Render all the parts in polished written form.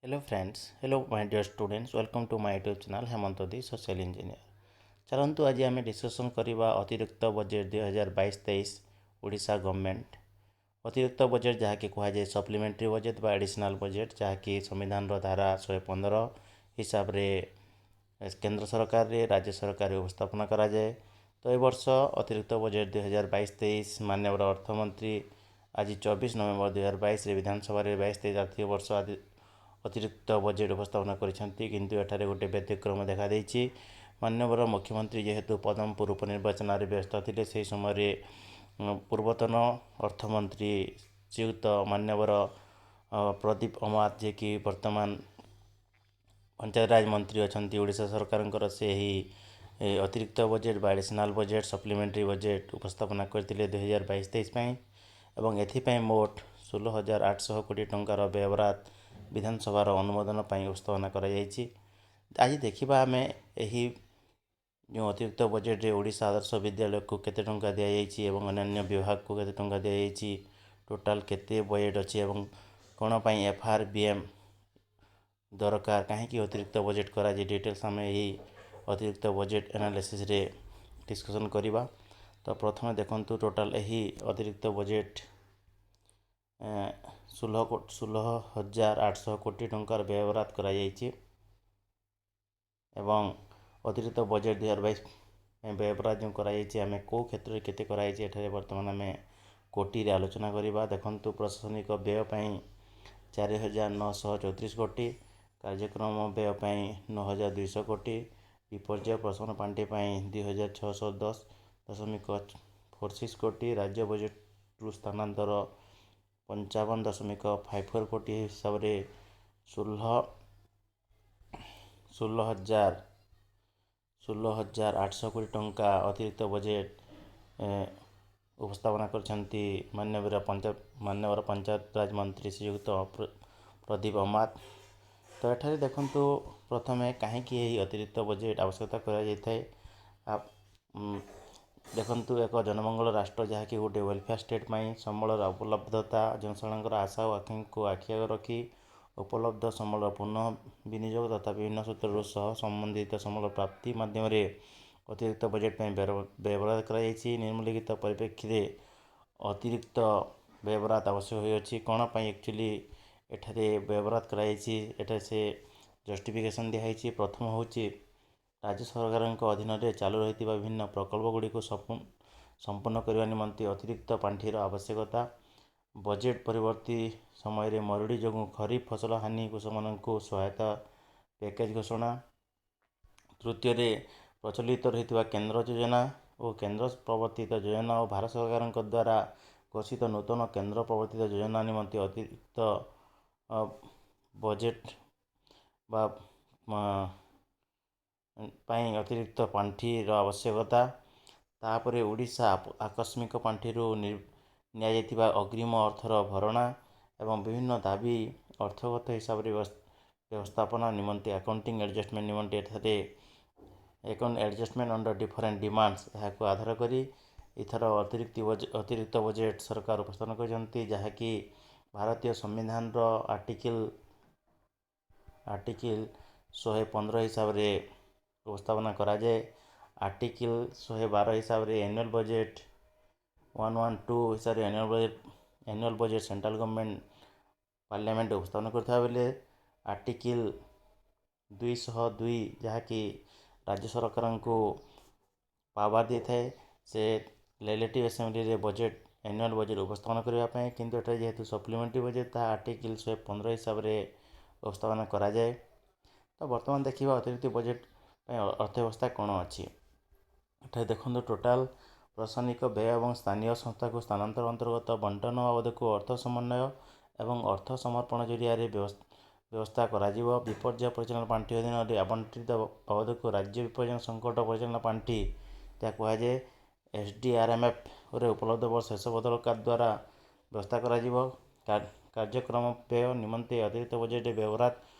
Hello friends, hello my dear students, welcome to my YouTube channel Hemant the Social Engineer. ଚାଲନ୍ତୁ, ଆଜି ଆମେ discussion କରିବା ଅତିରିକ୍ତ budget 2022-23 Odisha government. ଅତିରିକ୍ତ ବଜେଟ୍, ଯାହାକି କୁହାଯାଏ ସପ୍ଲିମେଣ୍ଟାରୀ ବଜେଟ୍ ବା ଆଡ଼ିସନାଲ୍ ବଜେଟ୍, ଯାହାକି ସମ୍ବିଧାନର ଧାରା 115 ହିସାବରେ କେନ୍ଦ୍ର ସରକାରରେ, ରାଜ୍ୟ ସରକାରରେ ଉପସ୍ଥାପନା କରାଯାଏ। ତ ଏ ବର୍ଷ ଅତିରିକ୍ତ ବଜେଟ୍ 2022-23 ମାନ୍ୟବର ଅର୍ଥମନ୍ତ୍ରୀ ଆଜି 24 ନଭେମ୍ବର 2022ରେ ବିଧାନସଭାରେ 22-23 ଆର୍ଥିକ ବର୍ଷ ଆଦି ଅତିରିକ୍ତ ବଜେଟ୍ ଉପସ୍ଥାପନା କରିଛନ୍ତି। କିନ୍ତୁ ଏଠାରେ ଗୋଟେ ବ୍ୟତିକ୍ରମ ଦେଖାଦେଇଛି। ମାନ୍ୟବର ମୁଖ୍ୟମନ୍ତ୍ରୀ ଯେହେତୁ ପଦମପୁର ଉପନିର୍ବାଚନରେ ବ୍ୟସ୍ତ ଥିଲେ, ସେହି ସମୟରେ ପୂର୍ବତନ ଅର୍ଥମନ୍ତ୍ରୀ ଶ୍ରୀଯୁକ୍ତ ମାନ୍ୟବର ପ୍ରଦୀପ ଅମାତ, ଯିଏକି ବର୍ତ୍ତମାନ ପଞ୍ଚାୟତରାଜ ମନ୍ତ୍ରୀ ଅଛନ୍ତି ଓଡ଼ିଶା ସରକାରଙ୍କର, ସେ ଏହି ଅତିରିକ୍ତ ବଜେଟ୍ ବା ଆଡ଼ିସନାଲ୍ ବଜେଟ୍, ସପ୍ଲିମେଣ୍ଟାରୀ ବଜେଟ୍ ଉପସ୍ଥାପନା କରିଥିଲେ 2022-23 ପାଇଁ ଏବଂ ଏଥିପାଇଁ ମୋଟ 16,800 କୋଟି ଟଙ୍କାର ବ୍ୟୟବରାଦ ବିଧାନସଭାର ଅନୁମୋଦନ ପାଇଁ ଉପସ୍ଥାପନା କରାଯାଇଛି। ଆଜି ଦେଖିବା ଆମେ ଏହି ଯେଉଁ ଅତିରିକ୍ତ ବଜେଟ୍ରେ ଓଡ଼ିଶା ଆଦର୍ଶ ବିଦ୍ୟାଳୟକୁ କେତେ ଟଙ୍କା ଦିଆଯାଇଛି ଏବଂ ଅନ୍ୟାନ୍ୟ ବିଭାଗକୁ କେତେ ଟଙ୍କା ଦିଆଯାଇଛି, ଟୋଟାଲ୍ କେତେ ବଜେଟ୍ ଅଛି ଏବଂ କ'ଣ ପାଇଁ ଏଫ୍ ଆର୍ ବି ଏମ୍ ଦରକାର, କାହିଁକି ଅତିରିକ୍ତ ବଜେଟ୍ କରାଯାଇ, ଡିଟେଲ୍ସ ଆମେ ଏହି ଅତିରିକ୍ତ ବଜେଟ୍ ଆନାଲିସିସ୍ରେ ଡିସ୍କସନ୍ କରିବା। ତ ପ୍ରଥମେ ଦେଖନ୍ତୁ, ଟୋଟାଲ୍ ଏହି ଅତିରିକ୍ତ ବଜେଟ୍ 16,800 କୋଟି ଟଙ୍କାର ବ୍ୟୟବରାଦ କରାଯାଇଛି ଏବଂ ଅତିରିକ୍ତ ବଜେଟ୍ 2022 ବ୍ୟୟବରାଦ ଯେଉଁ କରାଯାଇଛି, ଆମେ କେଉଁ କ୍ଷେତ୍ରରେ କେତେ କରାଯାଇଛି, ଏଠାରେ ବର୍ତ୍ତମାନ ଆମେ କୋଟିରେ ଆଲୋଚନା କରିବା। ଦେଖନ୍ତୁ, ପ୍ରଶାସନିକ ବ୍ୟୟ ପାଇଁ 4,934 କୋଟି, କାର୍ଯ୍ୟକ୍ରମ ବ୍ୟୟ ପାଇଁ 9,200 କୋଟି, ବିପର୍ଯ୍ୟୟ ପ୍ରଶମନ ପାଣ୍ଠି ପାଇଁ 2,610.46 କୋଟି, ରାଜ୍ୟ ବଜେଟ୍ରୁ ସ୍ଥାନାନ୍ତର 55.54 କୋଟି ହିସାବରେ 16,800 କୋଟି ଟଙ୍କା ଅତିରିକ୍ତ ବଜେଟ୍ ଉପସ୍ଥାପନା କରିଛନ୍ତି ମାନ୍ୟବର ପଞ୍ଚାୟତରାଜ ମନ୍ତ୍ରୀ ଶ୍ରୀଯୁକ୍ତ ପ୍ରଦୀପ ଅମାତ। ତ ଏଠାରେ ଦେଖନ୍ତୁ, ପ୍ରଥମେ କାହିଁକି ଏହି ଅତିରିକ୍ତ ବଜେଟ୍ ଆବଶ୍ୟକତା କରାଯାଇଥାଏ। ଦେଖନ୍ତୁ, ଏକ ଜନମଙ୍ଗଳ ରାଷ୍ଟ୍ର, ଯାହାକି ଗୋଟେ ୱେଲଫେୟାର ଷ୍ଟେଟ୍ ପାଇଁ ସମ୍ବଳର ଉପଲବ୍ଧତା, ଜନସାଧାରଣଙ୍କର ଆଶା ଓ ଆକାଂକ୍ଷାକୁ ଆଖି ଆଗରେ ରଖି ଉପଲବ୍ଧ ସମ୍ବଳର ପୁନଃ ବିନିଯୋଗ ତଥା ବିଭିନ୍ନ ସୂତ୍ରରୁ ସହ ସମ୍ବନ୍ଧିତ ସମ୍ବଳ ପ୍ରାପ୍ତି ମାଧ୍ୟମରେ ଅତିରିକ୍ତ ବଜେଟ୍ ପାଇଁ ବ୍ୟୟବରାଦ କରାଯାଇଛି। ନିମ୍ନଲିଖିତ ପରିପ୍ରେକ୍ଷୀରେ ଅତିରିକ୍ତ ବ୍ୟୟବରାଦ ଆବଶ୍ୟକ ହୋଇଅଛି। କ'ଣ ପାଇଁ ଆକ୍ଚୁଆଲି ଏଠାରେ ବ୍ୟୟବରାଦ କରାଯାଇଛି, ଏଠାରେ ସେ ଜଷ୍ଟିଫିକେସନ୍ ଦିଆହେଇଛି। ପ୍ରଥମ ହେଉଛି ରାଜ୍ୟ ସରକାରଙ୍କ ଅଧୀନରେ ଚାଲୁ ରହିଥିବା ବିଭିନ୍ନ ପ୍ରକଳ୍ପ ଗୁଡ଼ିକୁ ସମ୍ପୂର୍ଣ୍ଣ କରିବା ନିମନ୍ତେ ଅତିରିକ୍ତ ପାଣ୍ଠିର ଆବଶ୍ୟକତା। ବଜେଟ୍ ପରବର୍ତ୍ତୀ ସମୟରେ ମରୁଡ଼ି ଯୋଗୁଁ ଖରିଫ ଫସଲ ହାନି କୃଷକମାନଙ୍କୁ ସହାୟତା ପ୍ୟାକେଜ୍ ଘୋଷଣା। ତୃତୀୟରେ, ପ୍ରଚଳିତ ରହିଥିବା କେନ୍ଦ୍ର ଯୋଜନା ଓ କେନ୍ଦ୍ର ପ୍ରବର୍ତ୍ତିତ ଯୋଜନା ଓ ଭାରତ ସରକାରଙ୍କ ଦ୍ୱାରା ଘୋଷିତ ନୂତନ କେନ୍ଦ୍ର ପ୍ରବର୍ତ୍ତିତ ଯୋଜନା ନିମନ୍ତେ ଅତିରିକ୍ତ ବଜେଟ୍ ବା ପାଇଁ ଅତିରିକ୍ତ ପାଣ୍ଠିର ଆବଶ୍ୟକତା। ତାପରେ ଓଡ଼ିଶା ଆକସ୍ମିକ ପାଣ୍ଠିରୁ ନିଆଯାଇଥିବା ଅଗ୍ରିମ ଅର୍ଥର ଭରଣା ଏବଂ ବିଭିନ୍ନ ଦାବି ଅର୍ଥଗତ ହିସାବରେ ବ୍ୟବସ୍ଥାପନା ନିମନ୍ତେ, ଆକାଉଣ୍ଟିଂ ଆଡ଼ଜଷ୍ଟମେଣ୍ଟ ନିମନ୍ତେ ଏଠାରେ account adjustment under different demands, ଏହାକୁ ଆଧାର କରି ଏଥର ଅତିରିକ୍ତ ବଜେଟ୍ ସରକାର ଉପସ୍ଥାପନ କରିଛନ୍ତି, ଯାହାକି ଭାରତୀୟ ସମ୍ବିଧାନର ଆର୍ଟିକିଲ୍ 115 ହିସାବରେ ଉପସ୍ଥାପନା କରାଯାଏ। ଆର୍ଟିକିଲ୍ 112 ହିସାବରେ ଆନୁଆଲ୍ ବଜେଟ୍, 112 ହିସାବରେ annual budget central government parliament ଉପସ୍ଥାପନ କରିଥିବା ବେଳେ ଆର୍ଟିକିଲ୍ 202, ଯାହାକି ରାଜ୍ୟ ସରକାରଙ୍କୁ ପାୱାର ଦେଇଥାଏ ସେ ଲେଜିସ୍ଲେଟିଭ୍ ଆସେମ୍ବଲିରେ ବଜେଟ୍, ଆନୁଆଲ୍ ବଜେଟ୍ ଉପସ୍ଥାପନ କରିବା ପାଇଁ। କିନ୍ତୁ ଏଠାରେ ଯେହେତୁ ସପ୍ଲିମେଣ୍ଟାରୀ ବଜେଟ୍, ତାହା ଆର୍ଟିକିଲ୍ 115 ହିସାବରେ ଉପସ୍ଥାପନା କରାଯାଏ। ତ ବର୍ତ୍ତମାନ ଦେଖିବା ଅତିରିକ୍ତ ବଜେଟ୍ ପାଇଁ ଅର୍ଥ ବ୍ୟବସ୍ଥା କ'ଣ ଅଛି। ଏଠାରେ ଦେଖନ୍ତୁ, ଟୋଟାଲ୍ ପ୍ରଶାସନିକ ବ୍ୟୟ ଏବଂ ସ୍ଥାନୀୟ ସଂସ୍ଥାକୁ ସ୍ଥାନାନ୍ତର ଅନ୍ତର୍ଗତ ବଣ୍ଟନ ବାବଦକୁ ଅର୍ଥ ସମନ୍ୱୟ ଏବଂ ଅର୍ଥ ସମର୍ପଣ ଜରିଆରେ ବ୍ୟବସ୍ଥା କରାଯିବ। ବିପର୍ଯ୍ୟୟ ପରିଚାଳନା ପାଣ୍ଠି ଅଧୀନରେ ଆବଣ୍ଟିତ ବାବଦକୁ ରାଜ୍ୟ ବିପର୍ଯ୍ୟୟ ସଙ୍କଟ ପରିଚାଳନା ପାଣ୍ଠି, ଯାହା କୁହାଯାଏ ଏସ୍ ଡି ଆର୍ ଏମ୍ ଏଫ୍ରେ ଉପଲବ୍ଧ ଶେଷ ବଳକା ଦ୍ୱାରା ବ୍ୟବସ୍ଥା କରାଯିବ। କାର୍ଯ୍ୟକ୍ରମ ବ୍ୟୟ ନିମନ୍ତେ ଅତିରିକ୍ତ ବଜେଟ୍ ବ୍ୟବହାର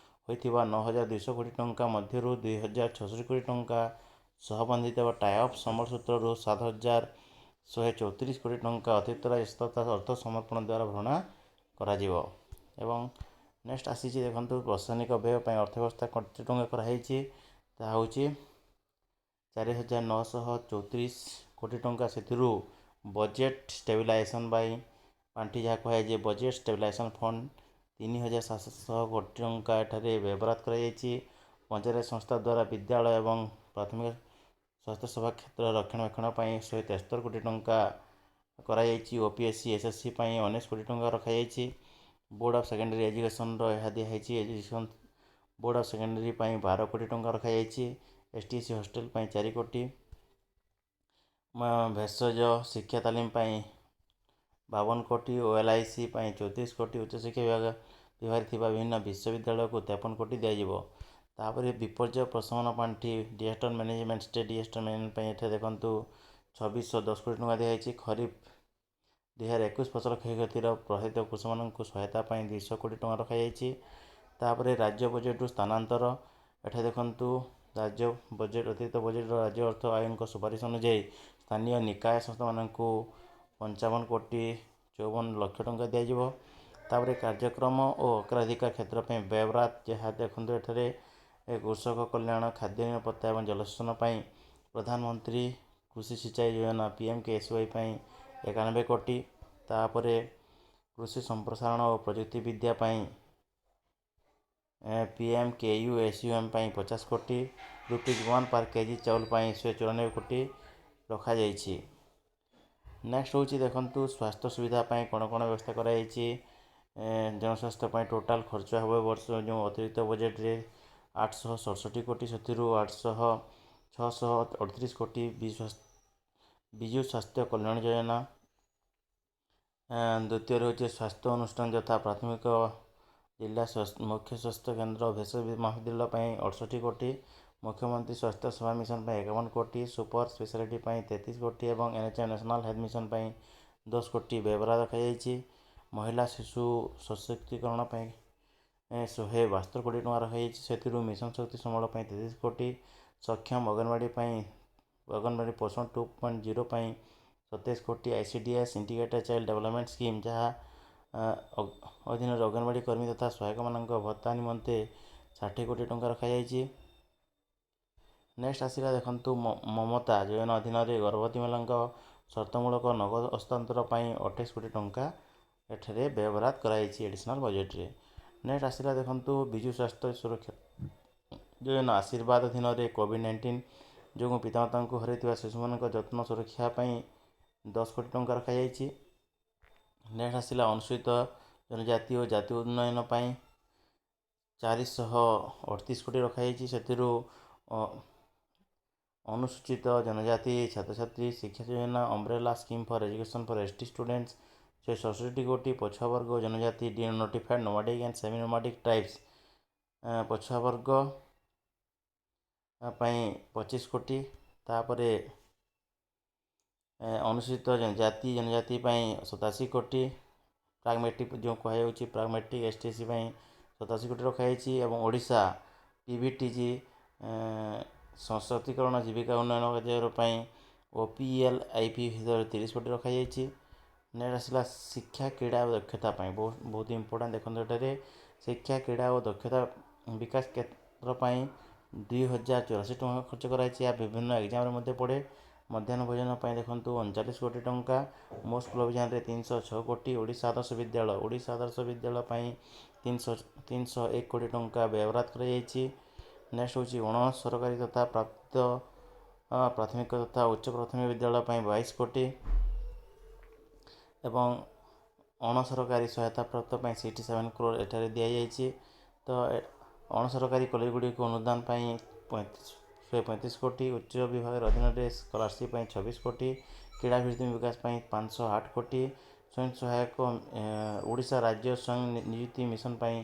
ହୋଇଥିବା 9,200 କୋଟି ଟଙ୍କା ମଧ୍ୟରୁ 2,066 କୋଟି ଟଙ୍କା ସହବନ୍ଧିତ ବା ଟାଇଅପ୍ ସମ୍ବଳ ସୂତ୍ରରୁ, 7,134 କୋଟି ଟଙ୍କା ଅତିରିକ୍ତ ରାଜସ୍ୱ ତଥା ଅର୍ଥ ସମର୍ପଣ ଦ୍ୱାରା ଭରଣା କରାଯିବ। ଏବଂ ନେକ୍ସଟ ଆସିଛି ଦେଖନ୍ତୁ, ପ୍ରଶାସନିକ ବ୍ୟୟ ପାଇଁ ଅର୍ଥ ବ୍ୟବସ୍ଥା କେତେ ଟଙ୍କା କରାହେଇଛି? ତାହା ହେଉଛି 4934 କୋଟି ଟଙ୍କା। ସେଥିରୁ ବଜେଟ୍ ଷ୍ଟେବିଲାଇଜେସନ୍ ପାଇଁ ପାଣ୍ଠି, ଯାହା କୁହାଯାଏ ବଜେଟ୍ ଷ୍ଟେବିଲାଇଜେସନ୍ ଫଣ୍ଡ, 3700 କୋଟି ଟଙ୍କା ଏଠାରେ ବ୍ୟବହାର କରାଯାଇଛି। ପଞ୍ଚାୟତ ସଂସ୍ଥା ଦ୍ୱାରା ବିଦ୍ୟାଳୟ ଏବଂ ପ୍ରାଥମିକ ସ୍ୱାସ୍ଥ୍ୟ ସେବା କ୍ଷେତ୍ର ରକ୍ଷଣାବେକ୍ଷଣ ପାଇଁ 173 କୋଟି ଟଙ୍କା କରାଯାଇଛି। ଓ P S C, S S C ପାଇଁ 19 କୋଟି ଟଙ୍କା ରଖାଯାଇଛି। ବୋର୍ଡ଼ ଅଫ୍ ସେକେଣ୍ଡାରୀ ଏଜୁକେସନ୍ର ଏହା ଦିଆହେଇଛି। ଏଜୁକେସନ୍ ବୋର୍ଡ଼ ଅଫ୍ ସେକେଣ୍ଡାରୀ ପାଇଁ 12 କୋଟି ଟଙ୍କା ରଖାଯାଇଛି। S T, S C hostel ପାଇଁ 4 କୋଟି, ଭେଷଜ ଶିକ୍ଷା ତାଲିମ ପାଇଁ 52 କୋଟି, ଓ ଏଲ୍ I C ପାଇଁ 34 କୋଟି, ଉଚ୍ଚଶିକ୍ଷା ବିଭାଗରେ ଥିବା ବିଭିନ୍ନ ବିଶ୍ୱବିଦ୍ୟାଳୟକୁ 53 କୋଟି ଦିଆଯିବ। ତାପରେ ବିପର୍ଯ୍ୟୟ ପ୍ରଶମନ ପାଣ୍ଠି, disaster management, state disaster management ପାଇଁ ଏଠାରେ ଦେଖନ୍ତୁ, 2610 କୋଟି ଟଙ୍କା ଦିଆଯାଇଛି। ଖରିଫ 2021 ଫସଲ କ୍ଷୟକ୍ଷତିର ପ୍ରଭାବିତ କୃଷକମାନଙ୍କୁ ସହାୟତା ପାଇଁ 200 କୋଟି ଟଙ୍କା ରଖାଯାଇଛି। ତାପରେ ରାଜ୍ୟ ବଜେଟରୁ ସ୍ଥାନାନ୍ତର। ଏଠାରେ ଦେଖନ୍ତୁ, ରାଜ୍ୟ ବଜେଟ୍, ଅତିରିକ୍ତ ବଜେଟ୍ର ରାଜ୍ୟ ଅର୍ଥ ଆୟୋଗଙ୍କ ସୁପାରିଶ ଅନୁଯାୟୀ ସ୍ଥାନୀୟ ନିକାୟ ସଂସ୍ଥାମାନଙ୍କୁ 55 କୋଟି 54 ଲକ୍ଷ ଟଙ୍କା ଦିଆଯିବ। ତାପରେ କାର୍ଯ୍ୟକ୍ରମ ଓ ଅଗ୍ରାଧିକାର କ୍ଷେତ୍ର ପାଇଁ ବ୍ୟୟବରାଦ, ଯାହା ଦେଖନ୍ତୁ ଏଠାରେ, କୃଷକ କଲ୍ୟାଣ, ଖାଦ୍ୟ ନିରାପତ୍ତା ଏବଂ ଜଳସେଚନ ପାଇଁ ପ୍ରଧାନମନ୍ତ୍ରୀ କୃଷି ସିଚାଇ ଯୋଜନା, PMKSY ପାଇଁ 91 କୋଟି। ତାପରେ କୃଷି ସମ୍ପ୍ରସାରଣ ଓ ପ୍ରଯୁକ୍ତିବିଦ୍ୟା ପାଇଁ PMKUSUM ପାଇଁ 50 କୋଟି, ₹1 ପାର୍ କେଜି ଚାଉଳ ପାଇଁ 194 କୋଟି ରଖାଯାଇଛି। ନେକ୍ସଟ ହେଉଛି ଦେଖନ୍ତୁ, ସ୍ୱାସ୍ଥ୍ୟ ସୁବିଧା ପାଇଁ କ'ଣ କ'ଣ ବ୍ୟବସ୍ଥା କରାଯାଇଛି। ଜନସ୍ୱାସ୍ଥ୍ୟ ପାଇଁ ଟୋଟାଲ ଖର୍ଚ୍ଚ ହେବ ବର୍ଷ ଯେଉଁ ଅତିରିକ୍ତ ବଜେଟରେ 867 କୋଟି। ସେଥିରୁ 638 କୋଟି ବିଜୁ ସ୍ୱାସ୍ଥ୍ୟ କଲ୍ୟାଣ ଯୋଜନା। ଦ୍ୱିତୀୟରେ ହେଉଛି ସ୍ୱାସ୍ଥ୍ୟ ଅନୁଷ୍ଠାନ ଯଥା ପ୍ରାଥମିକ, ଜିଲ୍ଲା ମୁଖ୍ୟ ସ୍ୱାସ୍ଥ୍ୟ କେନ୍ଦ୍ର, ଭେଷଜ ମହାବିଦ୍ୟାଳୟ ପାଇଁ 68 କୋଟି, ମୁଖ୍ୟମନ୍ତ୍ରୀ ସ୍ୱାସ୍ଥ୍ୟ ସେବା ମିଶନ ପାଇଁ 51 କୋଟି, ସୁପର ସ୍ପେଶାଲିଟି ପାଇଁ 33 କୋଟି ଏବଂ NHM, national health mission ପାଇଁ 10 କୋଟି ବ୍ୟବହାର ରଖାଯାଇଛି। ମହିଳା ଶିଶୁ ସଶକ୍ତିକରଣ ପାଇଁ 172 କୋଟି ଟଙ୍କା ରଖାଯାଇଛି। ସେଥିରୁ ମିଶନ ଶକ୍ତି ସମ୍ବଳ ପାଇଁ 33 କୋଟି, ସକ୍ଷମ ଅଙ୍ଗନବାଡ଼ି ପାଇଁ, ଅଙ୍ଗନବାଡ଼ି ପୋଷଣ 2.0 ପାଇଁ 27 କୋଟି, ICDS, Integrated Child Development Scheme, ଯାହା ଅଧୀନରେ ଅଙ୍ଗନବାଡ଼ି କର୍ମୀ ତଥା ସହାୟକମାନଙ୍କ ଭତ୍ତା ନିମନ୍ତେ 60 କୋଟି ଟଙ୍କା ରଖାଯାଇଛି। ନେକ୍ସଟ ଆସିଲା ଦେଖନ୍ତୁ, ମମତା ଯୋଜନା ଅଧୀନରେ ଗର୍ଭବତୀ ମହିଳାଙ୍କ ସର୍ତ୍ତମୂଳକ ନଗଦ ହସ୍ତାନ୍ତର ପାଇଁ 28 କୋଟି ଟଙ୍କା ଏଠାରେ ବ୍ୟବହାର କରାଯାଇଛି ଏଡ଼ିସନାଲ୍ ବଜେଟରେ। ନେକ୍ସଟ ଆସିଲା ଦେଖନ୍ତୁ, ବିଜୁ ସ୍ୱାସ୍ଥ୍ୟ ସୁରକ୍ଷା ଯୋଜନା ଆଶୀର୍ବାଦ ଅଧୀନରେ କୋଭିଡ଼-19 ଯୋଗୁଁ ପିତାମାତାଙ୍କୁ ହରାଇଥିବା ଶିଶୁମାନଙ୍କ ଯତ୍ନ ସୁରକ୍ଷା ପାଇଁ 10 କୋଟି ଟଙ୍କା ରଖାଯାଇଛି। ନେକ୍ସଟ ଆସିଲା ଅନୁସୂଚିତ ଜନଜାତି ଓ ଜାତି ଉନ୍ନୟନ ପାଇଁ 438 କୋଟି ରଖାଯାଇଛି। ସେଥିରୁ ଅନୁସୂଚିତ ଜନଜାତି ଛାତ୍ରଛାତ୍ରୀ ଶିକ୍ଷା ଯୋଜନା, Umbrella Scheme for Education for ST students, 167 କୋଟି। ପଛୁଆ ବର୍ଗ ଓ ଜନଜାତି, denotified, nomadic and semi nomadic tribes, ପଛୁଆ ବର୍ଗ ପାଇଁ 25 କୋଟି। ତାପରେ ଅନୁସୂଚିତ ଜାତି ଜନଜାତି ପାଇଁ 87 କୋଟି। ପ୍ରାଗମେଟିକ୍ ଯେଉଁ କୁହାଯାଉଛି, ପ୍ରାଗମେଟିକ୍ ଏସ୍ ଟି ଏସ୍ ସି ପାଇଁ 87 କୋଟି ରଖାଯାଇଛି ଏବଂ ଓଡ଼ିଶା PVTG ସଶକ୍ତିକରଣ, ଜୀବିକା ଉନ୍ନୟନ କାର୍ଯ୍ୟ ପାଇଁ OPELIP ଭିତରେ 30 କୋଟି ରଖାଯାଇଛି। ନେକ୍ସଟ ଆସିଲା ଶିକ୍ଷା, କ୍ରୀଡ଼ା ଓ ଦକ୍ଷତା ପାଇଁ, ବହୁତ ବହୁତ ଇମ୍ପୋର୍ଟାଣ୍ଟ। ଦେଖନ୍ତୁ, ଏଠାରେ ଶିକ୍ଷା, କ୍ରୀଡ଼ା ଓ ଦକ୍ଷତା ବିକାଶ କ୍ଷେତ୍ର ପାଇଁ 2084 ଟଙ୍କା ଖର୍ଚ୍ଚ କରାଯାଇଛି। ଏହା ବିଭିନ୍ନ ଏକ୍ଜାମରେ ମଧ୍ୟ ପଡ଼େ। ମଧ୍ୟାହ୍ନ ଭୋଜନ ପାଇଁ ଦେଖନ୍ତୁ, 39 କୋଟି ଟଙ୍କା, ମୋ ସ୍କୁଲ ଅଭିଯାନରେ 306 କୋଟି। ଓଡ଼ିଶା ଆଦର୍ଶ ବିଦ୍ୟାଳୟ, ଓଡ଼ିଶା ଆଦର୍ଶ ବିଦ୍ୟାଳୟ ପାଇଁ 301 କୋଟି ଟଙ୍କା ବ୍ୟୟବରାଦ କରାଯାଇଛି। ନେକ୍ସଟ ହେଉଛି ଅଣ ସରକାରୀ ତଥା ପ୍ରାପ୍ତ ପ୍ରାଥମିକ ତଥା ଉଚ୍ଚ ପ୍ରାଥମିକ ବିଦ୍ୟାଳୟ ପାଇଁ 22 କୋଟି ଏବଂ ଅଣସରକାରୀ ସହାୟତା ପ୍ରାପ୍ତ ପାଇଁ 67 କ୍ରୋଡ଼ ଏଠାରେ ଦିଆଯାଇଛି। ତ ଅଣସରକାରୀ କଲେଜ ଗୁଡ଼ିକୁ ଅନୁଦାନ ପାଇଁ 135 କୋଟି, ଉଚ୍ଚ ବିଭାଗର ଅଧୀନରେ ସ୍କଲାରସିପ୍ ପାଇଁ 26 କୋଟି, କ୍ରୀଡ଼ା ଭିତ୍ତିଭୂମି ବିକାଶ ପାଇଁ 508 କୋଟି, ସ୍ୱୟଂ ସହାୟକ ଓଡ଼ିଶା ରାଜ୍ୟ ସ୍ୱୟଂ ନିଯୁକ୍ତି ମିଶନ ପାଇଁ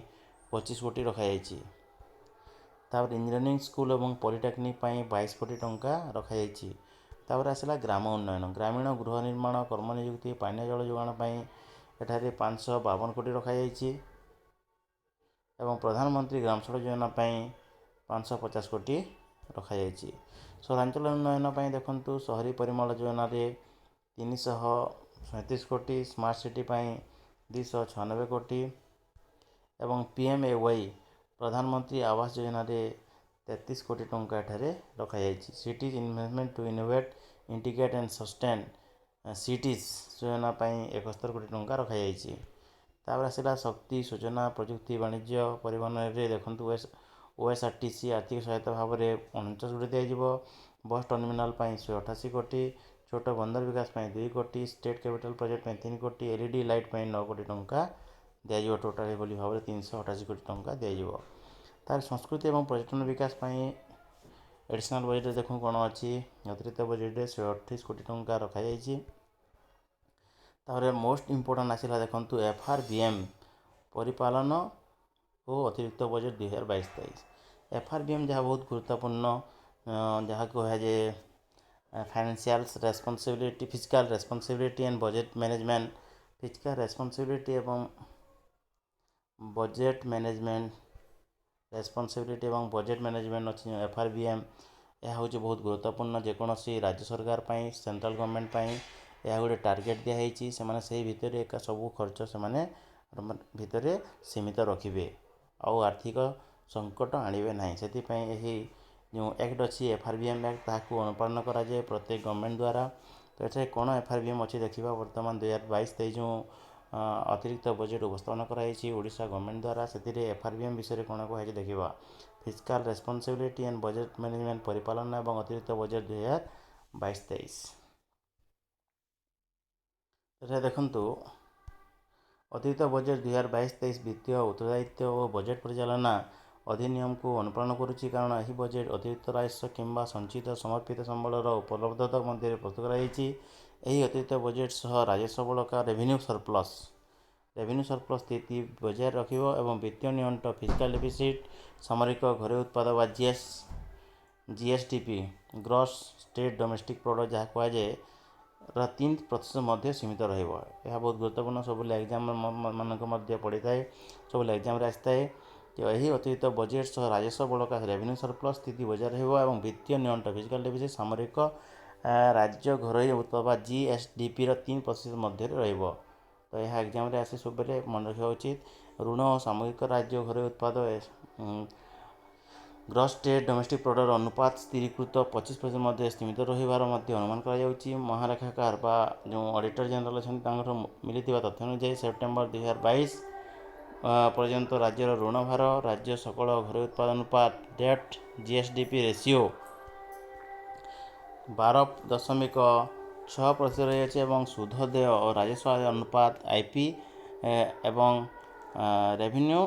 25 କୋଟି ରଖାଯାଇଛି। ତାପରେ ଇଞ୍ଜିନିୟରିଂ ସ୍କୁଲ ଏବଂ ପଲିଟେକ୍ନିକ୍ ପାଇଁ 22 କୋଟି ଟଙ୍କା ରଖାଯାଇଛି। ତାପରେ ଆସିଲା ଗ୍ରାମ ଉନ୍ନୟନ, ଗ୍ରାମୀଣ ଗୃହ ନିର୍ମାଣ, କର୍ମ ନିଯୁକ୍ତି, ପାନୀୟ ଜଳ ଯୋଗାଣ ପାଇଁ ଏଠାରେ 552 କୋଟି ରଖାଯାଇଛି ଏବଂ ପ୍ରଧାନମନ୍ତ୍ରୀ ଗ୍ରାମ ସଡ଼କ ଯୋଜନା ପାଇଁ 550 କୋଟି ରଖାଯାଇଛି। ସହରାଞ୍ଚଳ ଉନ୍ନୟନ ପାଇଁ ଦେଖନ୍ତୁ, ସହରୀ ପରିମଳ ଯୋଜନାରେ 337 କୋଟି, ସ୍ମାର୍ଟ ସିଟି ପାଇଁ 296 କୋଟି ଏବଂ PMAY ପ୍ରଧାନମନ୍ତ୍ରୀ ଆବାସ ଯୋଜନାରେ 33 କୋଟି ଟଙ୍କା ଏଠାରେ ରଖାଯାଇଛି। Cities investment to innovate, integrate and sustain cities ଯୋଜନା ପାଇଁ 71 କୋଟି ଟଙ୍କା ରଖାଯାଇଛି। ତାପରେ ଆସିଲା ଶକ୍ତି, ସୂଚନା ପ୍ରଯୁକ୍ତି, ବାଣିଜ୍ୟ, ପରିବହନରେ। ଦେଖନ୍ତୁ, OSRTC ଆର୍ଥିକ ସହାୟତା ଭାବରେ 49 କୋଟି ଦିଆଯିବ। ବସ୍ ଟର୍ମିନାଲ ପାଇଁ 188 କୋଟି, ଛୋଟ ବନ୍ଦର ବିକାଶ ପାଇଁ 2 କୋଟି, ଷ୍ଟେଟ୍ କ୍ୟାପିଟାଲ ପ୍ରୋଜେକ୍ଟ ପାଇଁ 3 କୋଟି, LED light ପାଇଁ 9 କୋଟି ଟଙ୍କା ଦିଆଯିବ। ଟୋଟାଲ ଏଭଳି ଭାବରେ 388 କୋଟି ଟଙ୍କା ଦିଆଯିବ। ତାର ସଂସ୍କୃତି ଏବଂ ପର୍ଯ୍ୟଟନ ବିକାଶ ପାଇଁ ଏଡ଼ିସନାଲ୍ ବଜେଟ୍ରେ ଦେଖୁଁ କ'ଣ ଅଛି। ଅତିରିକ୍ତ ବଜେଟ୍ରେ 128 କୋଟି ଟଙ୍କା ରଖାଯାଇଛି। ତାପରେ ମୋଷ୍ଟ ଇମ୍ପୋର୍ଟାଣ୍ଟ ଆସିଲା, ଦେଖନ୍ତୁ, FRBM ପରିପାଳନ ଓ ଅତିରିକ୍ତ ବଜେଟ୍ 2022-23। FRBM ଯାହା ବହୁତ ଗୁରୁତ୍ୱପୂର୍ଣ୍ଣ, ଯାହାକୁ କୁହାଯାଏ financial responsibility, fiscal responsibility and budget management। Fiscal responsibility ଏବଂ ବଜେଟ୍ ମ୍ୟାନେଜମେଣ୍ଟ, ରେସ୍ପନ୍ସିବିଲିଟି ଏବଂ ବଜେଟ୍ ମ୍ୟାନେଜମେଣ୍ଟ ଅଛି FRBM। ଏହା ହେଉଛି ବହୁତ ଗୁରୁତ୍ୱପୂର୍ଣ୍ଣ ଯେକୌଣସି ରାଜ୍ୟ ସରକାର ପାଇଁ, ସେଣ୍ଟ୍ରାଲ ଗଭର୍ଣ୍ଣମେଣ୍ଟ ପାଇଁ। ଏହା ଗୋଟେ ଟାର୍ଗେଟ୍ ଦିଆହେଇଛି, ସେମାନେ ସେଇ ଭିତରେ ଏକା ସବୁ ଖର୍ଚ୍ଚ ସେମାନେ ଭିତରେ ସୀମିତ ରଖିବେ ଆଉ ଆର୍ଥିକ ସଙ୍କଟ ଆଣିବେ ନାହିଁ। ସେଥିପାଇଁ ଏହି ଯେଉଁ ଆକ୍ଟ ଅଛି, FRBM act, ତାହାକୁ ଅନୁପାଳନ କରାଯାଏ ପ୍ରତ୍ୟେକ ଗଭର୍ଣ୍ଣମେଣ୍ଟ ଦ୍ୱାରା। ତ ଏଠାରେ କ'ଣ FRBM ଅଛି ଦେଖିବା। ବର୍ତ୍ତମାନ 2022-23 ଯେଉଁ ଅତିରିକ୍ତ ବଜେଟ୍ ଉପସ୍ଥାପନ କରାଯାଇଛି ଓଡ଼ିଶା ଗଭର୍ଣ୍ଣମେଣ୍ଟ ଦ୍ୱାରା, ସେଥିରେ FRBM ବିଷୟରେ କ'ଣ କୁହାଯାଇଛି ଦେଖିବା। Fiscal responsibility and budget management ପରିପାଳନ ଏବଂ ଅତିରିକ୍ତ ବଜେଟ୍ 2022-23। ଏଠାରେ ଦେଖନ୍ତୁ, ଅତିରିକ୍ତ ବଜେଟ୍ 2022-23 ବିତ୍ତୀୟ ଉତ୍ତରଦାୟିତ୍ୱ ଓ ବଜେଟ୍ ପରିଚାଳନା ଅଧିନିୟମକୁ ଅନୁପାଳନ କରୁଛି, କାରଣ ଏହି ବଜେଟ୍ ଅତିରିକ୍ତ ରାଜସ୍ୱ କିମ୍ବା ସଞ୍ଚିତ ସମର୍ପିତ ସମ୍ବଳର ଉପଲବ୍ଧତା ମଧ୍ୟରେ ପ୍ରସ୍ତୁତ କରାଯାଇଛି। ଏହି ଅତିରିକ୍ତ ବଜେଟ୍ ସହ ରାଜସ୍ୱ ବଳକା, ରେଭିନ୍ୟୁ ସରପ୍ଲସ୍ ସ୍ଥିତି ବଜାୟ ରଖିବ ଏବଂ ବିତ୍ତୀୟ ନିଅଣ୍ଟ, ଫିସ୍କାଲ ଡେଫିସିଟ୍, ସାମଗ୍ରିକ ଘରୋଇ ଉତ୍ପାଦ ବା GSDP, gross state domestic product ଯାହା କୁହାଯାଏ, ର 3% ମଧ୍ୟ ସୀମିତ ରହିବ। ଏହା ବହୁତ ଗୁରୁତ୍ୱପୂର୍ଣ୍ଣ, ସବୁବେଳେ ଏକ୍ଜାମ ମାନଙ୍କ ମଧ୍ୟ ପଡ଼ିଥାଏ, ସବୁବେଳେ ଏକ୍ଜାମରେ ଆସିଥାଏ। ତ ଏହି ଅତିରିକ୍ତ ବଜେଟ୍ ସହ ରାଜସ୍ୱ ବଳକା, ରେଭିନ୍ୟୁ ସରପ୍ଲସ୍ ସ୍ଥିତି ବଜାୟ ରହିବ ଏବଂ ବିତ୍ତୀୟ ନିଅଣ୍ଟ, ଫିସ୍କାଲ ଡେଫିସିଟ୍, ସାମଗ୍ରିକ ରାଜ୍ୟ ଘରୋଇ ଉତ୍ପାଦ ବା GSDPର 3% ମଧ୍ୟରେ ରହିବ। ତ ଏହା ଏକ୍ଜାମରେ ଆସେ, ସବୁବେଳେ ମନେ ରଖିବା ଉଚିତ। ଋଣ ଓ ସାମଗ୍ରିକ ରାଜ୍ୟ ଘରୋଇ ଉତ୍ପାଦ, ଗ୍ରସ୍ ଷ୍ଟେଟ୍ ଡୋମେଷ୍ଟିକ୍ ପ୍ରଡ଼କ୍ଟ ଅନୁପାତ ସ୍ଥିରୀକୃତ 25% ମଧ୍ୟରେ ସୀମିତ ରହିବାର ମଧ୍ୟ ଅନୁମାନ କରାଯାଉଛି। ମହାଲେଖାକାର ବା ଯେଉଁ ଅଡ଼ିଟର ଜେନେରାଲ ଅଛନ୍ତି, ତାଙ୍କଠୁ ମିଳିଥିବା ତଥ୍ୟ ଅନୁଯାୟୀ ସେପ୍ଟେମ୍ବର 2022 ପର୍ଯ୍ୟନ୍ତ ରାଜ୍ୟର ଋଣ ଭାର ରାଜ୍ୟ ସକଳ ଘରୋଇ ଉତ୍ପାଦ ଅନୁପାତ, ଡେଟ୍ GSDP ratio, 12.6% ରହିଅଛି ଏବଂ ସୁଧ ଦେୟ ଓ ରାଜସ୍ୱ ଆୟ ଅନୁପାତ, IP, ଏବଂ ରେଭିନ୍ୟୁ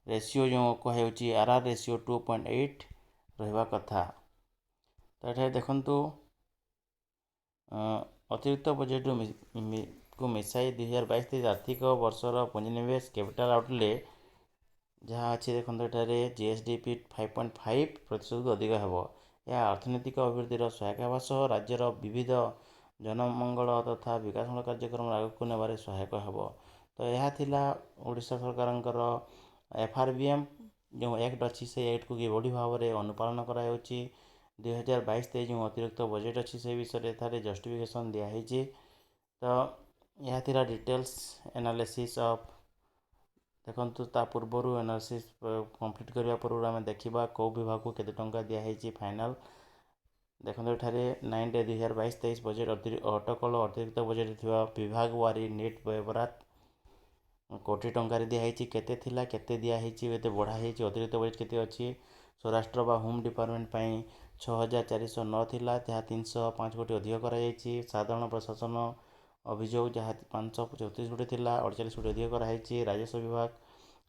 ରେସିଓ ଯେଉଁ କୁହାଯାଉଛି, RR ratio, 2.8 ରହିବା କଥା। ତ ଏଠାରେ ଦେଖନ୍ତୁ, ଅତିରିକ୍ତ ବଜେଟ୍ରୁ କୁ ମିଶାଇ 2022-23 ଆର୍ଥିକ ବର୍ଷର ପୁଞ୍ଜିନିବେଶ, କ୍ୟାପିଟାଲ ଆଉଟଲେ ଯାହା ଅଛି, ଦେଖନ୍ତୁ ଏଠାରେ GSDP 5.5 ପ୍ରତିଶତରୁ ଅଧିକ ହେବ। ଏହା ଅର୍ଥନୈତିକ ଅଭିବୃଦ୍ଧିର ସହାୟକ ହେବା ସହ ରାଜ୍ୟର ବିବିଧ ଜନମଙ୍ଗଳ ତଥା ବିକାଶମୂଳକ କାର୍ଯ୍ୟକ୍ରମ ଆଗକୁ ନେବାରେ ସହାୟକ ହେବ। ତ ଏହା ଥିଲା ଓଡ଼ିଶା ସରକାରଙ୍କର FRBM ଯେଉଁ ଆକ୍ଟ ଅଛି, ସେଇ ଆକ୍ଟକୁ କିଭଳି ଭାବରେ ଅନୁପାଳନ କରାଯାଉଛି, 2022-23 ଯେଉଁ ଅତିରିକ୍ତ ବଜେଟ୍ ଅଛି, ସେ ବିଷୟରେ ଏଠାରେ ଜଷ୍ଟିଫିକେସନ୍ ଦିଆହେଇଛି। ତ ଏହା ଥିଲା ଡିଟେଲ୍ସ ଆନାଲିସିସ୍ ଅଫ୍। ଦେଖନ୍ତୁ, ତା ପୂର୍ବରୁ ଆନାଲିସିସ୍ କମ୍ପ୍ଲିଟ୍ କରିବା ପୂର୍ବରୁ ଆମେ ଦେଖିବା କେଉଁ ବିଭାଗକୁ କେତେ ଟଙ୍କା ଦିଆହେଇଛି ଫାଇନାଲ୍। ଦେଖନ୍ତୁ, ଏଠାରେ 9ରେ 2022-23 ବଜେଟ୍ ଅଟକଳ, ଅତିରିକ୍ତ ବଜେଟ୍ ଥିବା ବିଭାଗ ୱାରି ନେଟ୍ ବ୍ୟୟବରାଦ କୋଟି ଟଙ୍କାରେ ଦିଆହେଇଛି। କେତେ ଥିଲା, କେତେ ଦିଆହେଇଛି, କେତେ ବଢ଼ା ହେଇଛି, ଅତିରିକ୍ତ ବଜେଟ୍ କେତେ ଅଛି। ସ୍ୱରାଷ୍ଟ୍ର ବା ହୋମ୍ ଡିପାର୍ଟମେଣ୍ଟ ପାଇଁ 6409 ଥିଲା, ଯାହା 305 କୋଟି ଅଧିକ କରାଯାଇଛି। ସାଧାରଣ ପ୍ରଶାସନ ଅଭିଯୋଗ ଯାହା 534 କୋଟି ଥିଲା, 48 କୋଟି ଅଧିକ କରାହେଇଛି। ରାଜସ୍ୱ ବିଭାଗ,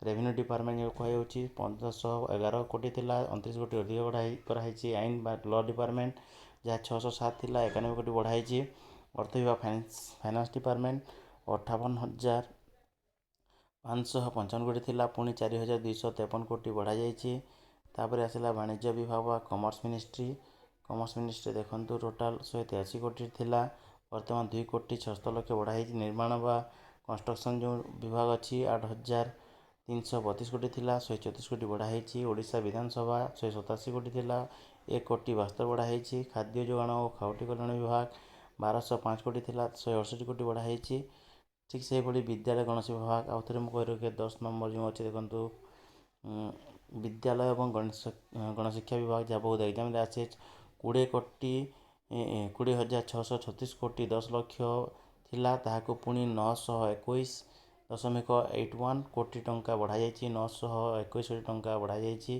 ରେଭିନ୍ୟୁ ଡିପାର୍ଟମେଣ୍ଟ ଯେଉଁ କୁହାଯାଉଛି, 1511 କୋଟି ଥିଲା, 29 କୋଟି ଅଧିକ କରାହେଇଛି। ଆଇନ ବା ଲ ଡିପାର୍ଟମେଣ୍ଟ ଯାହା 607 ଥିଲା, 91 କୋଟି ବଢ଼ାହେଇଛି। ଅର୍ଥ ବିଭାଗ, ଫାଇନାନ୍ସ ଡିପାର୍ଟମେଣ୍ଟ, 58,555 କୋଟି ଥିଲା, ପୁଣି 4253 କୋଟି ବଢ଼ାଯାଇଛି। ତାପରେ ଆସିଲା ବାଣିଜ୍ୟ ବିଭାଗ ବା କମର୍ସ ମିନିଷ୍ଟ୍ରି। କମର୍ସ ମିନିଷ୍ଟ୍ରି ଦେଖନ୍ତୁ, ଟୋଟାଲ 183 କୋଟି ଥିଲା, ବର୍ତ୍ତମାନ 2 କୋଟି 76 ଲକ୍ଷ ବଢ଼ାହେଇଛି। ନିର୍ମାଣ ବା କନଷ୍ଟ୍ରକ୍ସନ୍ ଯେଉଁ ବିଭାଗ ଅଛି, 8332 କୋଟି ଥିଲା, 134 କୋଟି ବଢ଼ାହେଇଛି। ଓଡ଼ିଶା ବିଧାନସଭା 187 କୋଟି ଥିଲା, 1 କୋଟି 72 ବଢ଼ାହେଇଛି। ଖାଦ୍ୟ ଯୋଗାଣ ଓ ଖାଉଟି କଲ୍ୟାଣ ବିଭାଗ 1205 କୋଟି ଥିଲା, 168 କୋଟି ବଢ଼ାହେଇଛି। ଠିକ୍ ସେହିଭଳି ବିଦ୍ୟାଳୟ ଗଣଶିକ୍ଷା ବିଭାଗ, ଆଉ ଥରେ ମୁଁ କହି ରଖେ, 10 ନମ୍ବର ଯେଉଁ ଅଛି ଦେଖନ୍ତୁ, ବିଦ୍ୟାଳୟ ଏବଂ ଗଣଶିକ୍ଷା ବିଭାଗ, ଯାହା ବହୁତ ଏକ୍ଜାମ୍ରେ ଆସେ, 20 କୋଟି 20,636 କୋଟି 10 ଲକ୍ଷ ଥିଲା, ତାହାକୁ ପୁଣି 921.81 କୋଟି ଟଙ୍କା ବଢ଼ାଯାଇଛି। 921 କୋଟି ଟଙ୍କା ବଢ଼ାଯାଇଛି।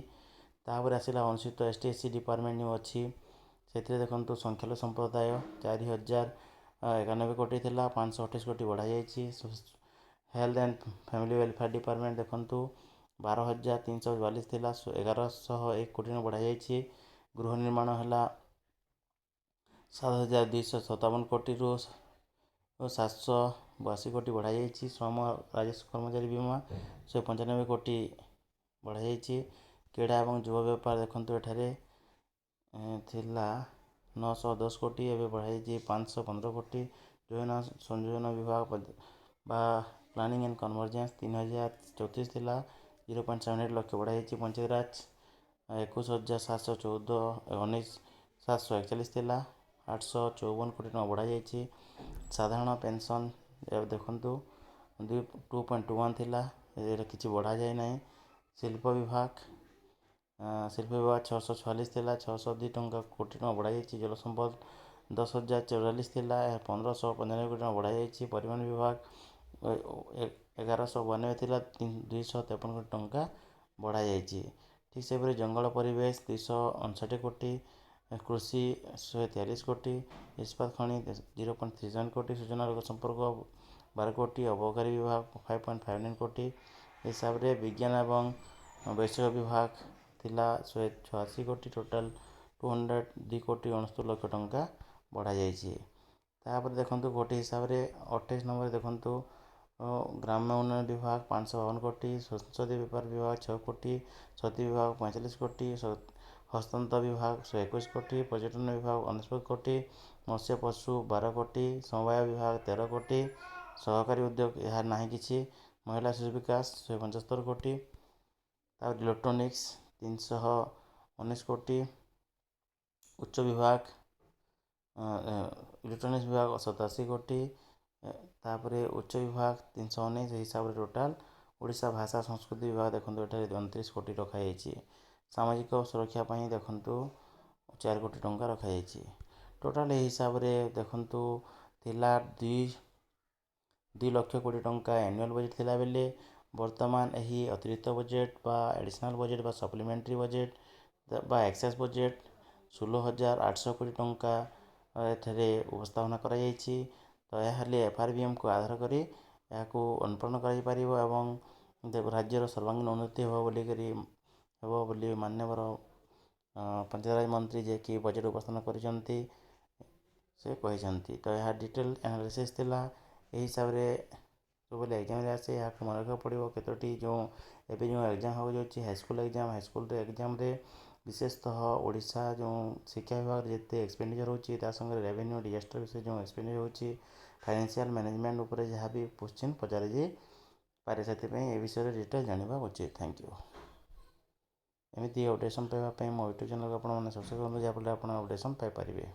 ତାପରେ ଆସିଲା ଅନୁସୂଚିତ ST SC department ଯେଉଁ ଅଛି, ସେଥିରେ ଦେଖନ୍ତୁ, ସଂଖ୍ୟାଲଘୁ ସମ୍ପ୍ରଦାୟ 4,091 କୋଟି ଥିଲା, 528 କୋଟି ବଢ଼ାଯାଇଛି। Health and family welfare department ଦେଖନ୍ତୁ, 12,342 ଥିଲା, 1,101 କୋଟି ଟଙ୍କା ବଢ଼ାଯାଇଛି। ଗୃହ ନିର୍ମାଣ ହେଲା 7,257 କୋଟିରୁ 782 କୋଟି ବଢ଼ାଯାଇଛି। ଶ୍ରମ ରାଜସ୍ୱ କର୍ମଚାରୀ ବୀମା 195 କୋଟି ବଢ଼ାଯାଇଛି। କ୍ରୀଡ଼ା ଏବଂ ଯୁବ ବ୍ୟାପାର ଦେଖନ୍ତୁ, ଏଠାରେ ଥିଲା 910 କୋଟି, ଏବେ ବଢ଼ାଯାଇଛି 515 କୋଟି। ଯୋଜନା ସଂଯୋଜନ ବିଭାଗ ବା ପ୍ଲାନିଂ ଆଣ୍ଡ କନଭର୍ଜେନ୍ସ 3,034 ଥିଲା, 0.78 ଲକ୍ଷ ବଢ଼ାଯାଇଛି। ପଞ୍ଚାୟତିରାଜ 21,714, 19,741 ଥିଲା, 854 କୋଟି ଟଙ୍କା ବଢ଼ାଯାଇଛି। ସାଧାରଣ ପେନ୍ସନ୍ ଦେଖନ୍ତୁ, 2.21 ଥିଲା, ଏରେ କିଛି ବଢ଼ାଯାଇ ନାହିଁ। ଶିଳ୍ପ ବିଭାଗ 646 ଥିଲା, 602 କୋଟି ଟଙ୍କା ବଢ଼ାଯାଇଛି। ଜଳସମ୍ପଦ 10,044 ଥିଲା, ଏହା 1,595 କୋଟି ଟଙ୍କା ବଢ଼ାଯାଇଛି। ପରିବହନ ବିଭାଗ 1,192 ଥିଲା, 253 କୋଟି ଟଙ୍କା ବଢ଼ାଯାଇଛି। ଠିକ୍ ସେହିପରି ଜଙ୍ଗଲ ପରିବେଶ 259 କୋଟି, କୃଷି 143 କୋଟି, ଇସ୍ପାତ ଖଣି 0.37 କୋଟି, ସୂଚନା ଲୋକ ସମ୍ପର୍କ 12 କୋଟି, ଅବକାରୀ ବିଭାଗ 5.59 କୋଟି ହିସାବରେ। ବିଜ୍ଞାନ ଏବଂ ବୈଷୟିକ ବିଭାଗ ଥିଲା 186 କୋଟି, ଟୋଟାଲ 202 କୋଟି 69 ଲକ୍ଷ ଟଙ୍କା ବଢ଼ାଯାଇଛି। ତାପରେ ଦେଖନ୍ତୁ, କୋଟି ହିସାବରେ 28 ନମ୍ବରରେ ଦେଖନ୍ତୁ, ଗ୍ରାମ୍ୟ ଉନ୍ନୟନ ବିଭାଗ 552 କୋଟି, ସଂସଦୀୟ ବ୍ୟାପାର ବିଭାଗ 6 କୋଟି, ଶକ୍ତି ବିଭାଗ 45 କୋଟି, ହସ୍ତତନ୍ତ ବିଭାଗ 121 କୋଟି, ପର୍ଯ୍ୟଟନ ବିଭାଗ 99 କୋଟି, ମତ୍ସ୍ୟ ପଶୁ 12 କୋଟି, ସମବାୟ ବିଭାଗ 13 କୋଟି, ସହକାରୀ ଉଦ୍ୟୋଗ ଏହା ନାହିଁ କିଛି, ମହିଳା ଶିଶୁ ବିକାଶ 175 କୋଟି, ତାପରେ ଇଲେକ୍ଟ୍ରୋନିକ୍ସ 319 କୋଟି, ଉଚ୍ଚ ବିଭାଗ ଇଲେକ୍ଟ୍ରୋନିକ୍ସ ବିଭାଗ 87 କୋଟି, ତାପରେ ଉଚ୍ଚ ବିଭାଗ 319। ହିସାବରେ ଟୋଟାଲ ଓଡ଼ିଶା ଭାଷା ସଂସ୍କୃତି ବିଭାଗ ଦେଖନ୍ତୁ, ଏଠାରେ 29 କୋଟି ରଖାଯାଇଛି। ସାମାଜିକ ସୁରକ୍ଷା ପାଇଁ ଦେଖନ୍ତୁ, 4 କୋଟି ଟଙ୍କା ରଖାଯାଇଛି। ଟୋଟାଲ ଏହି ହିସାବରେ ଦେଖନ୍ତୁ, ଥିଲା 2 ଲକ୍ଷ କୋଟି ଟଙ୍କା ଆନୁଆଲ୍ ବଜେଟ୍ ଥିଲା ବେଳେ ବର୍ତ୍ତମାନ ଏହି ଅତିରିକ୍ତ ବଜେଟ୍ ବା ଆଡ଼ିସନାଲ୍ ବଜେଟ୍ ବା ସପ୍ଲିମେଣ୍ଟାରୀ ବଜେଟ୍ ବା ଏକ୍ସେସ୍ ବଜେଟ୍ 16,800 କୋଟି ଟଙ୍କା ଏଠାରେ ଉପସ୍ଥାପନା କରାଯାଇଛି। ତ ଏହା ହେଲେ ଏଫ୍ଆର୍ବିଏମ୍କୁ ଆଧାର କରି ଏହାକୁ ଅନୁପାଳନ କରାଯାଇପାରିବ ଏବଂ ରାଜ୍ୟର ସର୍ବାଙ୍ଗୀନ ଉନ୍ନତି ହେବ ବୋଲି ମାନ୍ୟବର ପଞ୍ଚାୟତରାଜ ମନ୍ତ୍ରୀ, ଯିଏକି ବଜେଟ୍ ଉପସ୍ଥାପନ କରିଛନ୍ତି, ସେ କହିଛନ୍ତି। ତ ଏହା ଡିଟେଲ୍ ଆନାଲିସିସ୍ ଥିଲା। ଏହି ହିସାବରେ ସବୁବେଳେ ଏକ୍ଜାମ୍ରେ ଆସେ, ଏହାକୁ ମନେ ରଖିବାକୁ ପଡ଼ିବ। କେତୋଟି ଯେଉଁ ଏବେ ଯେଉଁ ଏକ୍ଜାମ୍ ହେବାକୁ ଯାଉଛି, ହାଇସ୍କୁଲ ଏକ୍ଜାମ୍, ହାଇସ୍କୁଲରେ ଏକ୍ଜାମ୍ରେ ବିଶେଷତଃ ଓଡ଼ିଶା ଯେଉଁ ଶିକ୍ଷା ବିଭାଗରେ ଯେତେ ଏକ୍ସପେଣ୍ଡିଚର୍ ହେଉଛି, ତା ସାଙ୍ଗରେ ରେଭିନ୍ୟୁ ଡିଜାଷ୍ଟର ବିଷୟରେ ଯେଉଁ ଏକ୍ସପେଣ୍ଡିଚର୍ ହେଉଛି, ଫାଇନାନ୍ସିଆଲ୍ ମ୍ୟାନେଜମେଣ୍ଟ ଉପରେ ଯାହା ବି କୋଶ୍ଚିନ୍ ପଚରାଯାଇପାରେ, ସେଥିପାଇଁ ଏ ବିଷୟରେ ଡିଟେଲ୍ ଜାଣିବା ଉଚିତ। Thank you. ଏମିତି ଅପଡ଼େସନ୍ ପାଇବା ପାଇଁ ମୋ ୟୁଟ୍ୟୁବ୍ ଚ୍ୟାନେଲ୍କୁ ଆପଣମାନେ ସବସ୍କ୍ରାଇବ୍ କରନ୍ତୁ, ଯାହାଫଳରେ ଆପଣ ଅପଡ଼େସନ୍ ପାଇପାରିବେ।